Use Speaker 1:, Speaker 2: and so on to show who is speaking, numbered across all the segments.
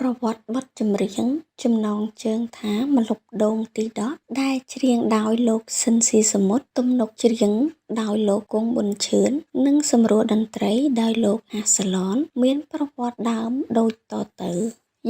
Speaker 1: ប្រវត្តិបទចម្រៀងចំណងជើងថាម្លប់ដូងទីដប់ដែលច្រៀងដោយលោកស៊ីន ស៊ីសាមុត ទំនុកច្រៀងដោយលោក គង្គ ប៊ុនឈឿន និងសម្រួលតន្ត្រីដោយលោក ហាស់ សាឡន មានប្រវត្តិដើមដូចតទៅ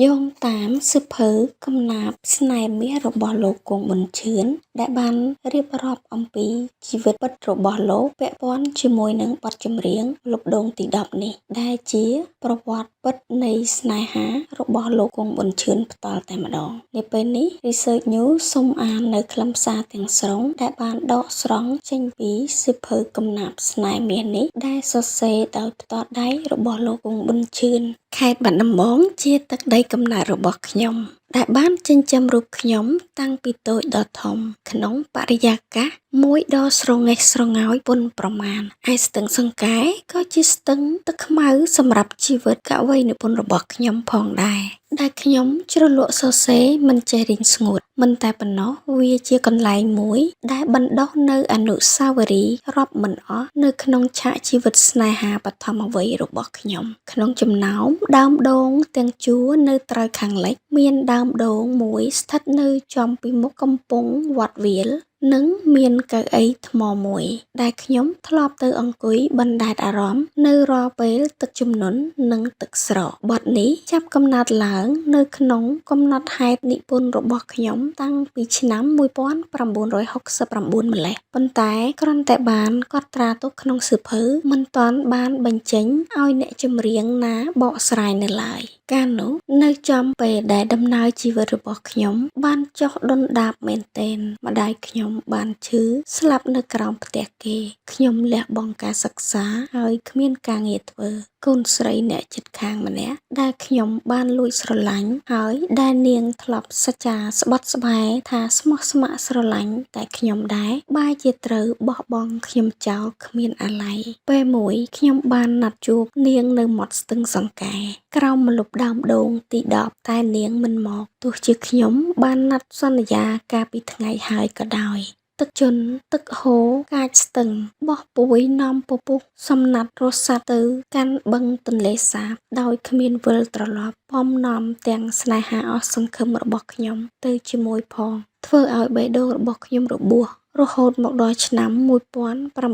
Speaker 1: យោងតាមសៀវភៅកំណាព្យស្នេហ៍មាសរបស់លោក គង្គ ប៊ុនឈឿន ដែលបានរៀបរាប់អំពីជីវិតពិតរបស់លោកពាក់ព័ន្ធជាមួយនឹងបទចម្រៀងម្លប់ដូងទី10នេះ ដែលជាប្រវត្តិពិតនៃស្នេហារបស់លោក គង្គ ប៊ុនឈឿនផ្ទាល់តែម្ដង។ នាពេលនេះ Research News សូមអាននៅខ្លឹមសារទាំងស្រុងដែលបានដកស្រង់ចេញពីសៀវភៅកំណាព្យស្នេហ៍មាសនេះ ដែលសរសេរដោយផ្ទាល់ដៃរបស់លោក គង្គ ប៊ុនឈឿន។ ខេត្តបាត់ដំបងជាទឹកដីកំណើតរបស់ខ្ញុំ ដែលបានចិញ្ចឹមរូបខ្ញុំតាំងពីតូចដល់ធំ ក្នុងបរិយាកាសមួយដ៏ស្រងេះស្រងោចពន់ប្រមាណឯស្ទឹងសង្កែក៏ជាស្ទឹងទឹកខ្មៅសម្រាប់ជីវិតកវីនិពន្ធរបស់ខ្ញុំផងដែរ ដែលខ្ញុំជ្រលក់សរសេរមិនចេះរីងស្ងួត មិនតែប៉ុណ្ណោះវាជាកន្លែងមួយដែលបណ្ដុះនូវអនុស្សាវរីយ៍រាប់មិនអស់នៅក្នុងឆាកជីវិតស្នេហាបឋមវ័យរបស់ខ្ញុំ ក្នុងចំណោមដើមដូងទាំងជួរនៅត្រើយខាងលិច មានដើមដូងមួយស្ថិតនៅចំពីមុខកំពង់វត្តវាល និងមានកៅអីថ្មមួយ ដែលខ្ញុំធ្លាប់ទៅអង្គុយបណ្ដែតអារម្មណ៍នៅរាល់ពេលទឹកជំនន់និងទឹកស្រក។ បទនេះចាប់កំណើតឡើងនៅក្នុងកំណត់ហេតុនិពន្ធរបស់ខ្ញុំតាំងពីឆ្នាំ1969ម្ល៉េះ ប៉ុន្តែគ្រាន់តែបានកត់ត្រាទុកក្នុងសៀវភៅមិនទាន់បានបញ្ចេញឲ្យអ្នកចម្រៀងណាបកស្រាយនៅឡើយ។ កាលនោះនៅចំពេលដែលដំណើរជីវិតរបស់ខ្ញុំបានចុះដុនដាបមែនទែន ម្ដាយខ្ញុំបានឈឺស្លាប់នៅក្រោមផ្ទះគេ ខ្ញុំលះបង់ការសិក្សាហើយគ្មានការងារធ្វើ កូនស្រីអ្នកជិតខាងម្នាក់ដែលខ្ញុំបានលួចស្រឡាញ់ហើយដែលនាងធ្លាប់សច្ចាស្បថស្បែថាស្មោះស្ម័គ្រស្រឡាញ់តែខ្ញុំដែរ បែរជាត្រូវបោះបង់ខ្ញុំចោលគ្មានអាល័យ។ ពេលមួយខ្ញុំបានណាត់ជួបនាងនៅមាត់ស្ទឹងសង្កែ ក្រោមម្លប់ដើមដូងទី10តែនាងមិនមក ទោះជាខ្ញុំបានណាត់សន្យាកាលពីថ្ងៃហើយក៏ដោយ។ ទឹកជន់ទឹកហូរកាចស្ទឹង បោះពួយនាំពពុះសំណាត់រសាត់ទៅកាន់បឹងទន្លេសាប ដោយគ្មានវិលត្រឡប់ ពំនាំទាំងស្នេហាអស់សង្ឃឹមរបស់ខ្ញុំទៅជាមួយផង ធ្វើឲ្យបេះដូងរបស់ខ្ញុំរបួស រហូតមកដល់ឆ្នាំ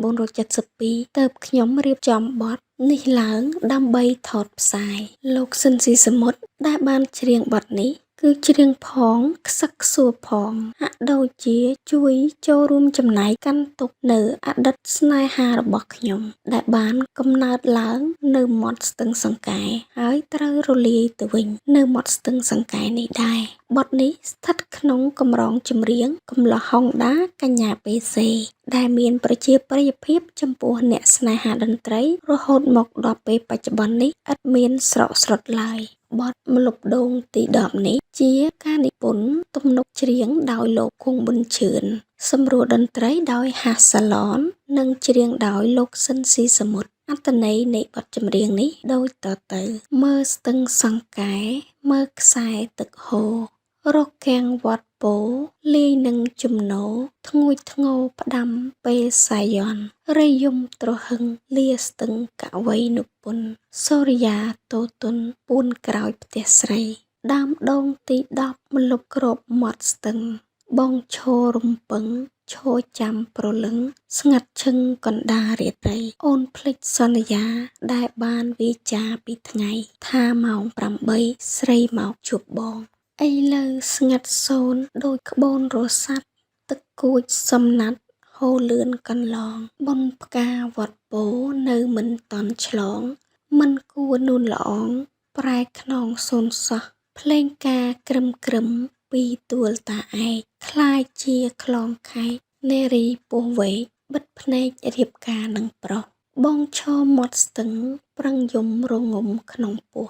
Speaker 1: 1972ទើបខ្ញុំរៀបចំបទនេះឡើងដើម្បីថតផ្សាយ។ លោកស៊ីន ស៊ីសាមុតដែលបានច្រៀងបទនេះ គឺច្រៀងផងខ្សឹកខ្សួលផង ហាក់ដូចជាជួយចូលរួមចំណែកកាន់ទុក្ខនូវអតីតស្នេហារបស់ខ្ញុំ ដែលបានកំណើតឡើងនៅមាត់ស្ទឹងសង្កែ ហើយត្រូវរលាយទៅវិញនៅមាត់ស្ទឹងសង្កែនេះដែរ។ បទនេះស្ថិតក្នុងកម្រងចម្រៀងកម្លោះហុងដាកញ្ញាបេសេ ដែលមានប្រជាប្រិយភាពចំពោះអ្នកស្នេហាតន្ត្រីរហូតមកដល់ពេលបច្ចុប្បន្ននេះឥតមានស្រកស្រុតឡើយ។ បទម្លប់ដូងទី10នេះជាការនិពន្ធទំនុកច្រៀងដោយលោក គង្គ ប៊ុនឈឿន សម្រួលតន្ត្រីដោយ ហាស់ សាឡន និងច្រៀងដោយលោក ស៊ីន ស៊ីសាមុត។ អត្ថន័យនៃបទចម្រៀងនេះដូចតទៅ មើលស្ទឹងសង្កែ មើលខ្សែទឹកហូរ រកាំងវត្តពោធិ៍លាយនឹងជំនោរ ធ្ងួចធ្ងរផ្ដាំពេលសាយ័ន្ត រៃយំទ្រហឹងលាស្ទឹងកវីនិពន្ធ សូរិយាទោទនពួនក្រោយផ្ទះស្រី ដើមដូងទី10ម្លប់គ្របមាត់ស្ទឹង បងឈររំពឹងឈរចាំព្រលឹង ស្ងាត់ឈឹងកណ្ដាលរាត្រី អូនភ្លេចសន្យាដែលបានវាចាពីថ្ងៃ ថាម៉ោង8ស្រីមកជួបបង។ ឥឡូវស្ងាត់សូន្យដូចក្បូនរសាត់ ទឹកគួចសំណាត់ហូរលឿនកន្លង បុណ្យផ្កាវត្តពោធិ៍នៅមិនទាន់ឆ្លង មិនគួរនួនល្អងប្រែខ្នងសូន្យសោះ ភ្លេងការក្រឹមៗពីទួលតាឯក ក្លាយជាក្លងខែកនារីពោះវែក បិទភ្នែករៀបការនឹងប្រុស បងឈរមាត់ស្ទឹងប្រឹងយំរងំក្នុងពោះ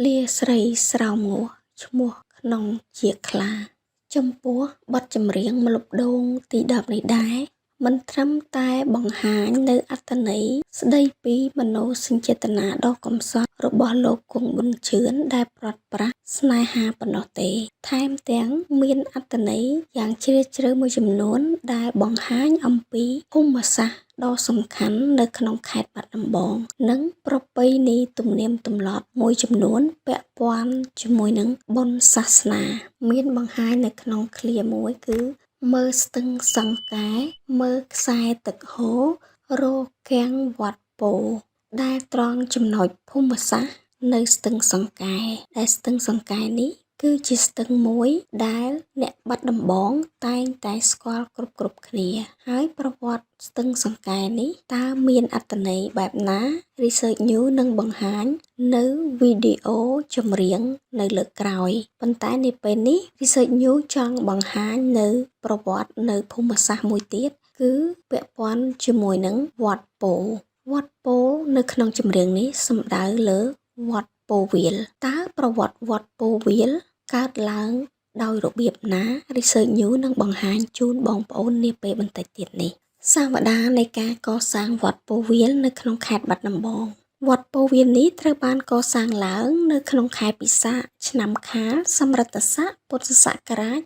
Speaker 1: លាស្រីស្រោមងាស់ឈ្មោះក្នុងជាខ្លា។ ចំពោះបទចម្រៀងម្លប់ដូងទី10នេះដែរ មិនត្រឹមតែបង្ហាញនូវអត្ថន័យស្ដីពីមនោសញ្ចេតនាដ៏កម្សត់របស់លោក គង្គ ប៊ុនឈឿន ដែលព្រាត់ប្រាសស្នេហាប៉ុណ្ណោះទេ ថែមទាំងមានអត្ថន័យយ៉ាងជ្រាលជ្រៅមួយចំនួនដែលបង្ហាញអំពីភូមិសាស្ត្រ ដ៏សំខាន់នៅក្នុងខេត្តបាត់ដំបង និងប្រពៃណីទំនៀមទម្លាប់មួយចំនួនពាក់ព័ន្ធជាមួយនឹងបុណ្យសាសនា មានបង្ហាញនៅក្នុងឃ្លាមួយគឺ មើលស្ទឹងសង្កែ មើលខ្សែទឹកហូរ រកគាំងវត្តពោធិ៍ដែលត្រង់ចំណុចភូមិសាស្ត្រនៅស្ទឹងសង្កែ ដែលស្ទឹងសង្កែនេះគឺជាស្ទឹងមួយដែលអ្នកបាត់ដំបងតែងតែស្គាល់គ្រប់ៗគ្នា ហើយប្រវត្តិស្ទឹងសង្កែនេះតើមានអត្ថន័យបែបណា Research News នឹងបង្ហាញនៅវីដេអូចម្រៀងនៅលើកក្រោយ ប៉ុន្តែនាពេលនេះ Research News ចង់បង្ហាញនៅប្រវត្តិនៅភូមិសាស្ត្រមួយទៀត គឺពាក់ព័ន្ធជាមួយនឹងវត្តពោធិ៍វត្តពោធិ៍នៅក្នុងចម្រៀងនេះសំដៅលើវត្តពោធិ៍វាល តើប្រវត្តិវត្តពោធិ៍វាលកើតឡើងដោយរបៀបណា Research News នឹងបង្ហាញជូនបងប្អូននាពេលបន្តិចទៀតនេះ សាវតានៃការកសាងវត្តពោធិ៍វាលនៅក្នុងខេត្តបាត់ដំបង វត្តពោធិ៍វាលនេះត្រូវបានកសាងឡើងនៅក្នុងខែពិសាខឆ្នាំខាល សំរឹទ្ធស័ក ពុទ្ធសករាជ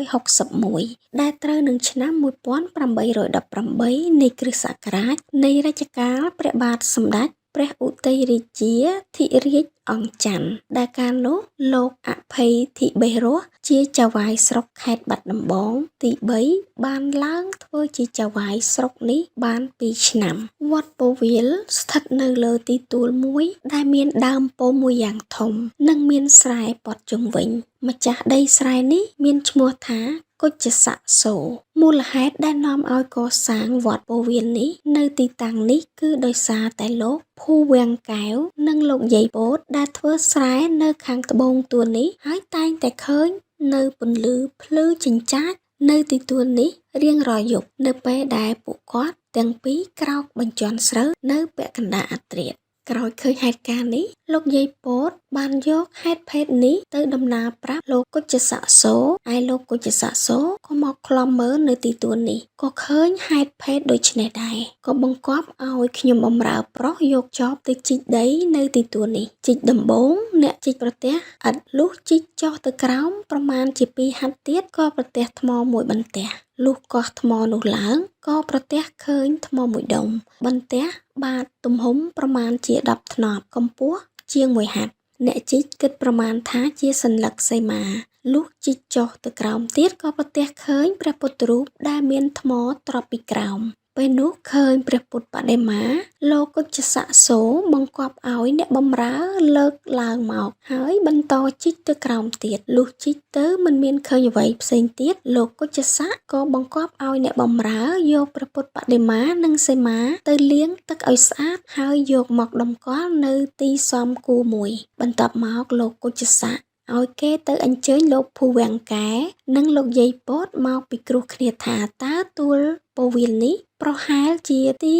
Speaker 1: 2361ដែលត្រូវនឹងឆ្នាំ1818នៃគ្រិស្តសករាជនៃរជ្ជកាលព្រះបាទសម្ដេចព្រះឧទ័យរាជាធិរាជអង្គច័ន្ទដែលកាលនោះលោកអភ័យធិបេសរស់ជាចៅហ្វាយស្រុកខេត្តបាត់ដំបងទី3បានឡើងធ្វើជាចៅហ្វាយស្រុកនេះបាន2ឆ្នាំ វត្តពោធិ៍វាលស្ថិតនៅលើទីទួលមួយដែលមានដើមពោធិ៍មួយយ៉ាងធំ និងមានស្រែព័ទ្ធជុំវិញ ម្ចាស់ដីស្រែនេះមានឈ្មោះថាកុជស័ក្តិសូមូលហេតុដែលនាំឲ្យកសាងវត្តពោធិ៍វាលនេះនៅទីតាំងនេះគឺដោយសារតែលោកភូវាំងកែវនិងលោកយាយពោធិ៍ដែលធ្វើស្រែនៅខាងត្បូងទួលនេះហើយតែងតែឃើញនៅពន្លឺភ្លឺចិញ្ចាចនៅទីទួលនេះរៀងរាល់យប់នៅពេលដែលពួកគាត់ទាំងពីរក្រោកបញ្ជាន់ស្រូវនៅពាក់កណ្ដាលអធ្រាត្រក្រោយឃើញហេតុការណ៍នេះលោកយាយពោធិ៍បានយកហេតុភេទនេះទៅដំណើរប្រាប់លោកកុជស័ក្តិសូឯលោកកុជស័ក្តិសូក៏មកឃ្លាំមើលនៅទីទួលនេះក៏ឃើញហេតុភេទដូចនេះដែរក៏បង្គាប់ឲ្យខ្ញុំបម្រើប្រុសយកចបទៅជីកដីនៅទីទួលនេះជីកដំបូងអ្នកជីកប្រទះឥដ្ឋលុះជីកចុះទៅក្រោមប្រមាណជា2ហត្ថទៀតក៏ប្រទះថ្មមួយបន្ទះលុះកោះថ្មនោះឡើងក៏ប្រទះឃើញថ្មមួយដុំបន្ទះបាតទំហំប្រមាណជា10ថ្នប់កម្ពស់ជាង1ហត្ថអ្នកជីកគិតប្រមាណថាជាសន្លឹកសីមាលុះជីកចុះទៅក្រោមទៀតក៏ប្រទះឃើញព្រះពុទ្ធរូបដែលមានថ្មទ្រាប់ពីក្រោមពេលនោះឃើញព្រះពុទ្ធបដិមាលោកកុជស័ក្តិសូបង្គាប់ឲ្យអ្នកបម្រើលើកឡើងមកហើយបន្តជីកទៅក្រោមទៀតលុះជីកទៅមិនមានឃើញអ្វីផ្សេងទៀតលោកកុជស័ក្តិក៏បង្គាប់ឲ្យអ្នកបម្រើយកព្រះពុទ្ធបដិមានិងសីមាទៅលាងទឹកឲ្យស្អាតហើយយកមកតម្កល់នៅទីសមគួរមួយបន្ទាប់មកលោកកុជស័ក្តិឲ្យគេទៅអញ្ជើញលោកភូវាំងកែនិងលោកយាយពោធិ៍មកពិគ្រោះគ្នាថាតើទួលពោធិ៍វាលនេះប្រហែលជាទី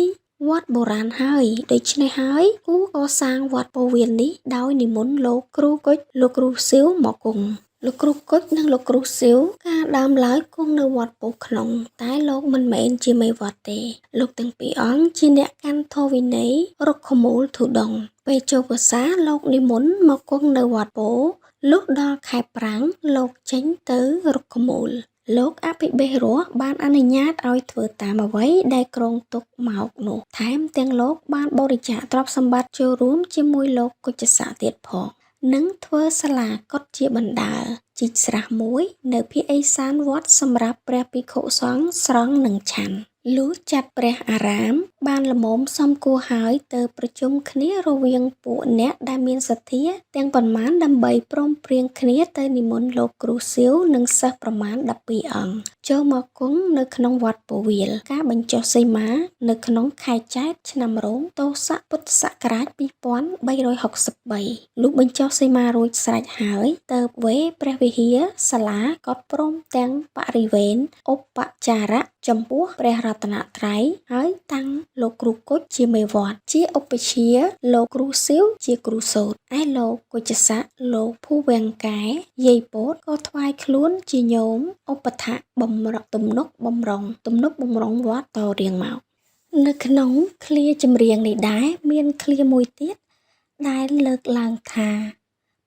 Speaker 1: វត្តបុរាណហើយដូច្នេះហើយគូកសាងវត្តពោធិ៍វាលនេះដោយនិមន្តលោកគ្រូគុជលោកគ្រូស៊ីវមកគង់លោកគ្រូគុជនិងលោកគ្រូស៊ីវកាលដើមឡើយគង់នៅវត្តពោធិ៍ក្នុងតែលោកមិនមែនជាមេវត្តទេលោកទាំងពីរអង្គជាអ្នកកាន់ធម៌វិន័យរុក្ខមូលធុដងពេលចូលវស្សាលោកនិមន្តមកគង់នៅវត្តពោធិ៍លុះដល់ខែប្រាំងលោកចេញទៅរុក្ខមូលលោកអភិបេសរស់បានអនុញ្ញាតឲ្យធ្វើតាមអ្វីដែលគ្រោងទុកមកនោះថែមទាំងលោកបានបរិច្ចាគទ្រព្យសម្បត្តិចូលរួមជាមួយលោកកុជស័ក្តិទៀតផងនិងធ្វើសាលាកុដិជាបណ្ដើរជីកស្រះមួយនៅភាគឦសានវត្តសម្រាប់ព្រះភិក្ខុសង្ឃស្រង់និងឆាន់លុះចាត់ព្រះអារាមបានល្មមសមគួរហើយទៅប្រជុំគ្នារវាងពួកអ្នកដែលមានសទ្ធាទាំងប៉ុន្មានដើម្បីព្រមព្រៀងគ្នាទៅនិមន្តលោកគ្រូសៀវនិងសិស្សប្រមាណ12អង្គចូលមកគង់នៅក្នុងវត្តពោធិ៍វាលការបញ្ចុះសីមានៅក្នុងខែចែត្រឆ្នាំរោងទស័កពុទ្ធសករាជ2363លុះបញ្ចុះសីមារួចស្រេចហើយទៅវេព្រះវិហារសាលាក៏ព្រមទាំងបរិវេណឧបចារៈចំពោះព្រះរតនត្រ័យហើយតាំងលោកគ្រូគុជជាមេវត្តជាឧបជាលោកគ្រូស៊ីវជាគ្រូសូត្រឯលោកកុជស័ក្តិលោកភូវាំងកែយាយពោធិ៍ក៏ថ្វាយខ្លួនជាញោមឧបថៈបំរុងទំនុកបំរុងទំនុកបំរុងវត្តតរៀងមកនៅក្នុងឃ្លាចម្រៀងនេះដែរមានឃ្លាមួយទៀតដែលលើកឡើងថា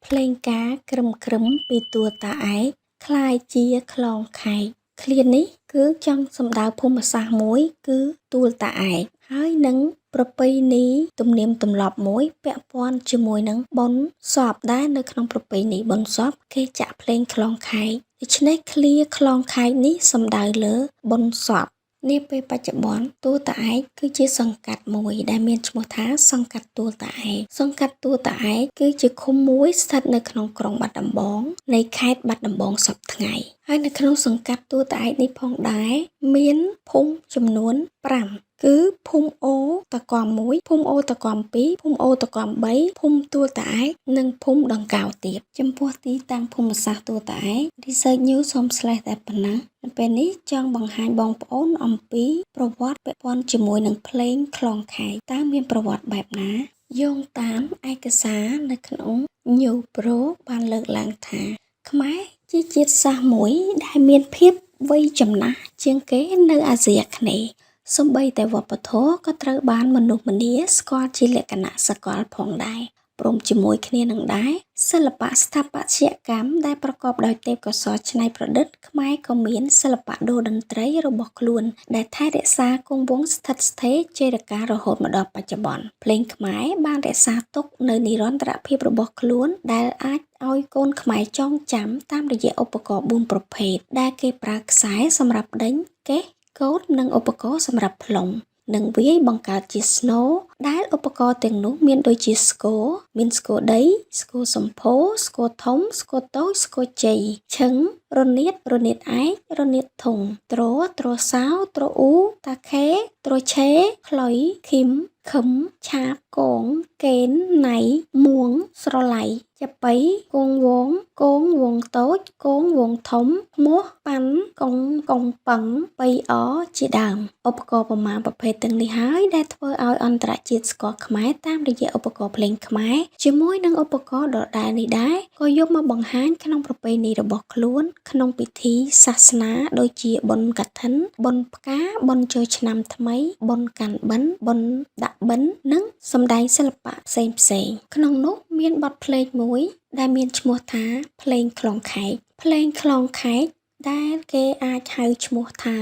Speaker 1: ភ្លេងការក្រឹមក្រឹមពីតួតាឯកក្លាយជាខ្លងខែក ឃ្លានេះគឺចង់សំដៅភូមិសាស្ត្រមួយគឺទួលតាឯក ហើយនឹងប្រពៃណីទំនៀមទម្លាប់មួយពាក់ព័ន្ធជាមួយនឹងបុណ្យសពដែលនៅក្នុងប្រពៃណីបុណ្យសពគេចាក់ភ្លេងក្លងខែកដូច្នេះឃ្លាក្លងខែកនេះសំដៅលើបុណ្យសពនាពេលបច្ចុប្បន្នទួលតាឯកគឺជាសង្កាត់មួយដែលមានឈ្មោះថាសង្កាត់ទួលតាឯកសង្កាត់ទួលតាឯកគឺជាឃុំមួយស្ថិតនៅក្នុងក្រុងបាត់ដំបងនៃខេត្តបាត់ដំបងសព្វថ្ងៃហើយនៅក្នុងសង្កាត់ទួលតាឯកនេះផងដែរមានភូមិចំនួន5គឺភូមិអូតកម1ភូមិអូតកម2ភូមិអូតកម3ភូមិទួលតាឯកនិងភូមិដង្កោទៀតចំពោះទីតាំងភូមិសាស្ត្រទួលតាឯក Research News សូម slash តែប៉ុណ្ណានៅពេលនេះចង់បង្ហាញបងប្អូនអំពីប្រវត្តិពាក់ព័ន្ធជាមួយនឹងភ្លេងក្លងខែកតើមានប្រវត្តិបែបណាយោងតាមឯកសារនៅក្នុង New Pro បានលើកឡើងថា ខ្មែរជាជាតិសាសន៍មួយដែលមានភាពវ័យចំណាស់ជាងគេនៅអាស៊ីអាគ្នេយ៍សូម្បីតែវប្បធម៌ក៏ត្រូវបានមនុស្សម្នាស្គាល់ជាលក្ខណៈសកលផងដែរព្រមជាមួយគ្នានឹងដែរសិល្បៈស្ថាបត្យកម្មដែលប្រកបដោយទេពកោសល្យច្នៃប្រឌិតខ្មែរក៏មានសិល្បៈដូរ្យតន្ត្រីរបស់ខ្លួនដែលថែរក្សាគង់វង្សស្ថិតស្ថេរចីរកាលរហូតមកដល់បច្ចុប្បន្នភ្លេងខ្មែរបានរក្សាទុកនូវនិរន្តរភាពរបស់ខ្លួនដែលអាចឲ្យកូនខ្មែរចងចាំតាមរយៈឧបករណ៍4ប្រភេទដែលគេប្រើខ្សែសម្រាប់ដេញកេះកូតនិងឧបករណ៍សម្រាប់ផ្លុំនិងវាយបង្កើតជាស្នូរដែលឧបករណ៍ទាំងនោះមានដូចជាស្គរមានស្គរដីស្គរសម្ភោស្គរធំស្គរតូចស្គរជ័យឈឹងរនាតរនាតឯករនាតធុងទ្រទ្រសោទ្រអ៊ូតាខេទ្រឆេខ្លុយឃីមខឹមឆាបកងកេនណៃមួងស្រឡៃចាប៉ីគងវងគងវងតូចគងវងធំឈ្មោះប៉ាន់កុងកុងប៉ឹងប៉ីអជាដើមឧបករណ៍ប្រមាណប្រភេទទាំងនេះហើយដែលធ្វើឲ្យអន្តរជាតិស្គាល់ខ្មែរតាមរយៈឧបករណ៍ភ្លេងខ្មែរជាមួយនឹងឧបករណ៍ដដែលនេះដែរក៏យកមកបង្ហាញក្នុងប្រពៃណីរបស់ខ្លួនក្នុងពិធីសាសនាដូចជាបុណ្យកឋិនបុណ្យផ្កាបុណ្យចូលឆ្នាំថ្មីបុណ្យកាន់បិណ្ឌបុណ្យដាក់បិណ្ឌនិងសម្ដែងសិល្បៈផ្សេងៗក្នុងនោះមានបទភ្លេងមួយដែលមានឈ្មោះថាភ្លេងក្លងខែកភ្លេងក្លងខែកដែលគេអាចហៅឈ្មោះថា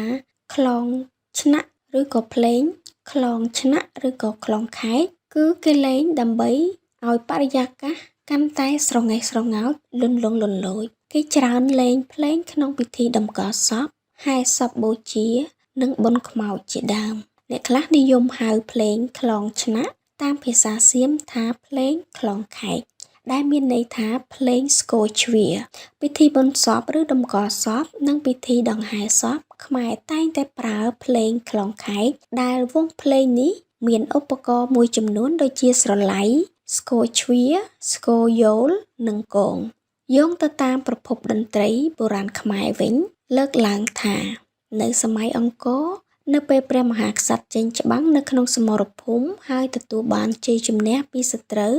Speaker 1: ក្លងឆ្នាក់ឬក៏ភ្លេងក្លងឆ្នាក់ឬក៏ក្លងខែកគឺគេលេងដើម្បីឲ្យបរិយាកាសកាន់តែស្រងេះស្រងោចលន់លង់លន់លោចគេច្រើនលេងភ្លេងក្នុងពិធីតម្កល់សពហែសពបូជានិងបុណ្យខ្មោចជាដើមអ្នកខ្លះនិយមហៅភ្លេងក្លងឆ្នាក់តាមភាសាសៀមថាភ្លេងក្លងខែកដែលមានន័យថាភ្លេងស្គរជ្វាពិធីបុណ្យសពឬតម្កល់សពនិងពិធីដង្ហែសពខ្មែរតែងតែប្រើភ្លេងក្លងខែកដែលវង់ភ្លេងនេះមានឧបករណ៍មួយចំនួនដូចជាស្រឡៃស្គរជ្វាស្គរយោលនិងគងយោងទៅតាមប្រភពតន្ត្រីបុរាណខ្មែរវិញលើកឡើងថានៅសម័យអង្គរនៅពេលព្រះមហាក្សត្រចេញច្បាំងនៅក្នុងសមរភូមិហើយទទួលបានជ័យជំនះពីសត្រូវ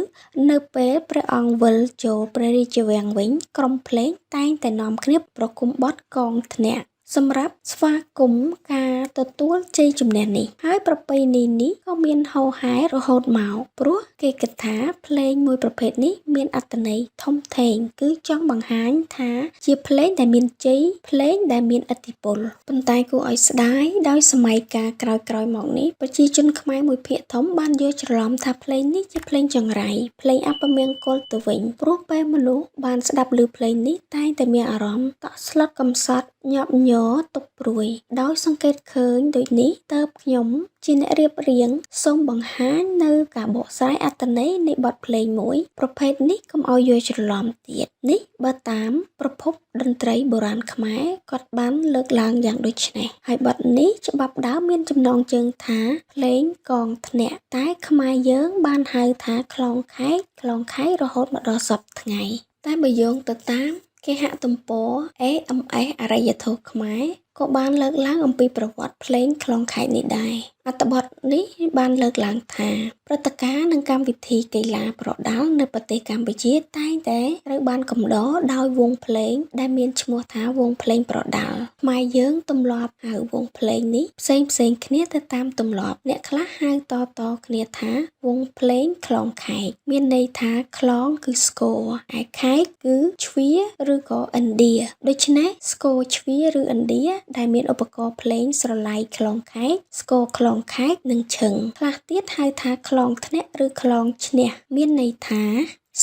Speaker 1: នៅពេលព្រះអង្គវិលចូលព្រះរាជវាំងវិញក្រុមភ្លេងតែងតែនាំគ្នាប្រគំបទកងធ្នាក់សម្រាប់ស្វាគមន៍ការទទួលជ័យជំនះនេះហើយប្រពៃណីនេះក៏មានហូរហែរហូតមកព្រោះគេគិតថាភ្លេងមួយប្រភេទនេះមានអត្ថន័យធំធេងគឺចង់បង្ហាញថាជាភ្លេងដែលមានជ័យភ្លេងដែលមានឥទ្ធិពលប៉ុន្តែគួរឲ្យស្ដាយដោយសម័យកាលក្រោយៗមកនេះប្រជាជនខ្មែរមួយភាគធំបានយល់ច្រឡំថាភ្លេងនេះជាភ្លេងចង្រៃភ្លេងអពមង្គលទៅវិញព្រោះពេលមនុស្សបានស្ដាប់ឮភ្លេងនេះតែងតែមានអារម្មណ៍តក់ស្លុតកំសត់ញាប់ញ័រទុក្ខព្រួយដោយសង្កេតឃើញដូចនេះតើបខ្ញុំជាអ្នករៀបរៀងសូមបង្ហាញនៅការបកស្រាយអត្ថន័យនៃបទភ្លេងមួយប្រភេទនេះកុំឲ្យយល់ច្រឡំទៀតនេះបើតាមប្រភពតន្ត្រីបុរាណខ្មែរគាត់បានលើកឡើងយ៉ាងដូចនេះហើយបទនេះច្បាប់ដើមមានចំណងជើងថាភ្លេងកងធ្នាក់តែខ្មែរយើងបានហៅថាក្លងខែកក្លងខែករហូតមកដល់សព្វថ្ងៃតែបើយោងទៅតាមគេហទំព័រ AMS អរិយធម៌ខ្មែរក៏បានលើកឡើងអំពីប្រវត្តិភ្លេងក្លងខែកនេះដែរអត្ថបទនេះបានលើកឡើងថាព្រឹត្តិការណ៍និងកម្មវិធីកីឡាប្រដាល់នៅប្រទេសកម្ពុជាតែងតែត្រូវបានកំដរដោយវង់ភ្លេងដែលមានឈ្មោះថាវង់ភ្លេងប្រដាល់ខ្មែរយើងទម្លាប់ហៅវង់ភ្លេងនេះផ្សេងៗគ្នាទៅតាមទម្លាប់អ្នកខ្លះហៅតៗគ្នាថាវង់ភ្លេងក្លងខែកមានន័យថាក្លងគឺស្គរឯខែកគឺជ្វាឬក៏ឥណ្ឌាដូច្នេះស្គរជ្វាឬឥណ្ឌា ដែលមានឧបករណ៍ភ្លេងស្រឡៃក្លងខែក ស្គរក្លងខែក និងឈឹង ខ្លះទៀតហៅថាក្លងធ្នាក់ឬក្លងឈ្នះ មានន័យថា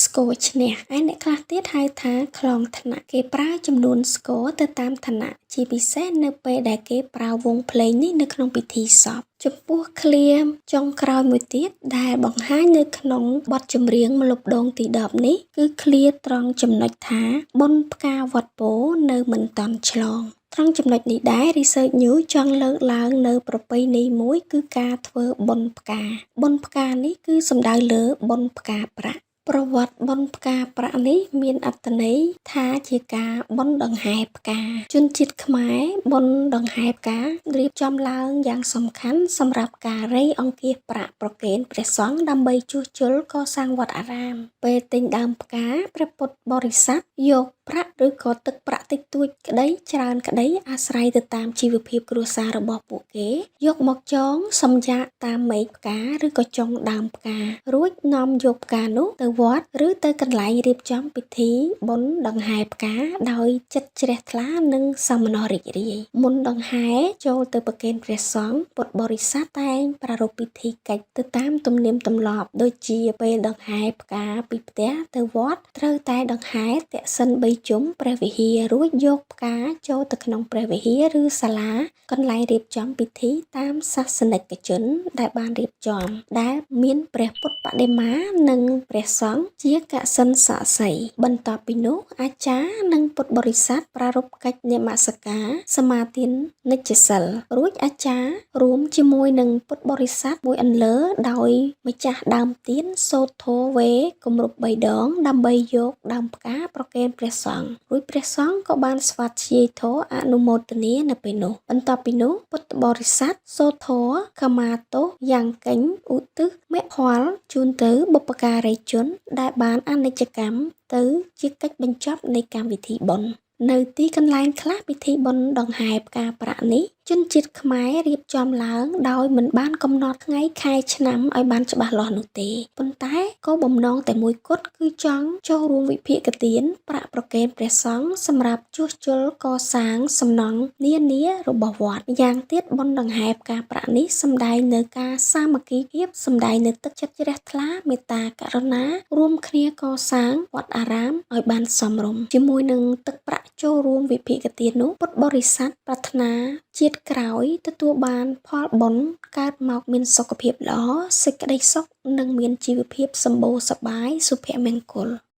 Speaker 1: ស្គរឈ្នះ ឯអ្នកខ្លះទៀតហៅថាក្លងថ្នាក់ គេប្រើចំនួនស្គរទៅតាមឋានៈ ជាពិសេសនៅពេលដែលគេប្រើវង់ភ្លេងនេះនៅក្នុងពិធីសព។ ចំពោះឃ្លាចុងក្រោយមួយទៀតដែលបង្ហាញនៅក្នុងបទចម្រៀងម្លប់ដូងទី10នេះ គឺឃ្លាត្រង់ចំណុចថាបុណ្យផ្កាវត្តពោធិ៍នៅមិនទាន់ឆ្លង។ ត្រង់ចំណុចនេះដែរ Research News ចង់លើកឡើងនៅប្រពៃណីមួយគឺការធ្វើបុណ្យផ្កា។ បុណ្យផ្កានេះគឺសំដៅលើបុណ្យផ្កាប្រាក់។ ប្រវត្តិបុណ្យផ្កាប្រាក់នេះមានអត្ថន័យថាជាការបុណ្យដង្ហែផ្កា។ ជនជាតិខ្មែរបុណ្យដង្ហែផ្ការៀបចំឡើងយ៉ាងសំខាន់សម្រាប់ការរៃអង្គាសប្រាក់ប្រគេនព្រះសង្ឃដើម្បីជួសជុលកសាងវត្តអារាម។ ពេលទិញដើមផ្កាព្រះពុទ្ធបរិស័ទយកប្រាក់ឬក៏ទឹកប្រាក់តិចតួចក្តីច្រើនក្តីអាស្រ័យទៅតាមជីវភាពគ្រួសាររបស់ពួកគេ យកមកចងសំយ៉ាកតាមមែកផ្កាឬក៏ចុងដើមផ្កា រួចនាំយកផ្កានោះទៅវត្តឬទៅកន្លែងរៀបចំពិធីបុណ្យដង្ហែផ្កាដោយចិត្តជ្រះថ្លានិងសោមនស្សរីករាយ។ មុនដង្ហែចូលទៅប្រគេនព្រះសង្ឃពុទ្ធបរិស័ទតែងប្រារព្ធពិធីកិច្ចទៅតាមទំនៀមទម្លាប់ដូចជាពេលដង្ហែផ្កាពីផ្ទះទៅវត្តត្រូវតែដង្ហែទក្សិណ3ជុំព្រះវិហាររួចយកផ្កាចូលទៅក្នុងព្រះវិហារឬសាលាកន្លែងរៀបចំពិធីតាមសាសនិកជនដែលបានរៀបចំដែលមានព្រះពុទ្ធបដិមានិងព្រះសង្ឃជាកសិណស័ក្តិសិទ្ធិ។ បន្ទាប់ពីនោះអាចារ្យនិងពុទ្ធបរិស័ទប្រារព្ធកិច្ចនមស្ការសមាទាននិច្ចសីល រួចអាចារ្យរួមជាមួយនឹងពុទ្ធបរិស័ទមួយអន្លើដោយម្ចាស់ដើមទៀនសូត្រធម៌វេគម្រប់3ដងដើម្បីយកដើមផ្កាប្រគេនព្រះសង្ឃ រួចព្រះសង្ឃក៏បានស្វាធ្យាយធម៌អនុមោទនានៅពេលនោះ។ បន្ទាប់ពីនោះពុទ្ធបរិស័ទសូត្រធម៌ខមាទោសយ៉ាងកេញឧទ្ទិសមគ្គផលជូនទៅបុព្វការីជនដែលបានអនិច្ចកម្មទៅជាកិច្ចបញ្ចប់នៃកម្មវិធីបុណ្យ។ នៅទីកន្លែងខ្លះពិធីបុណ្យដង្ហែផ្កាប្រាក់នេះជនជាតិខ្មែររៀបចំឡើងដោយមិនបានកំណត់ថ្ងៃខែឆ្នាំឲ្យបានច្បាស់លាស់នោះទេ ប៉ុន្តែក៏បំណងតែមួយគត់គឺចង់ចូលរួមវិភាគទានប្រាក់ប្រគេនព្រះសង្ឃសម្រាប់ជួសជុលកសាងសំណង់នានារបស់វត្ត។ ម្យ៉ាងទៀតបុណ្យដង្ហែផ្កាប្រាក់នេះសម្ដែងនៅការសាមគ្គីភាពសម្ដែងនៅទឹកចិត្តជ្រះថ្លាមេត្តាករុណារួមគ្នាកសាងវត្តអារាមឲ្យបានសមរម្យជាមួយនឹងទឹកប្រាក់ចូលរួមវិភាគទាននោះពុទ្ធបរិស័ទប្រាថ្នាជាតិក្រោយទទួលបានផលបុណ្យកើតមកមានសុខភាពល្អសេចក្តីសុខនិងមានជីវភាពសម្បូរសប្បាយសុភមង្គល។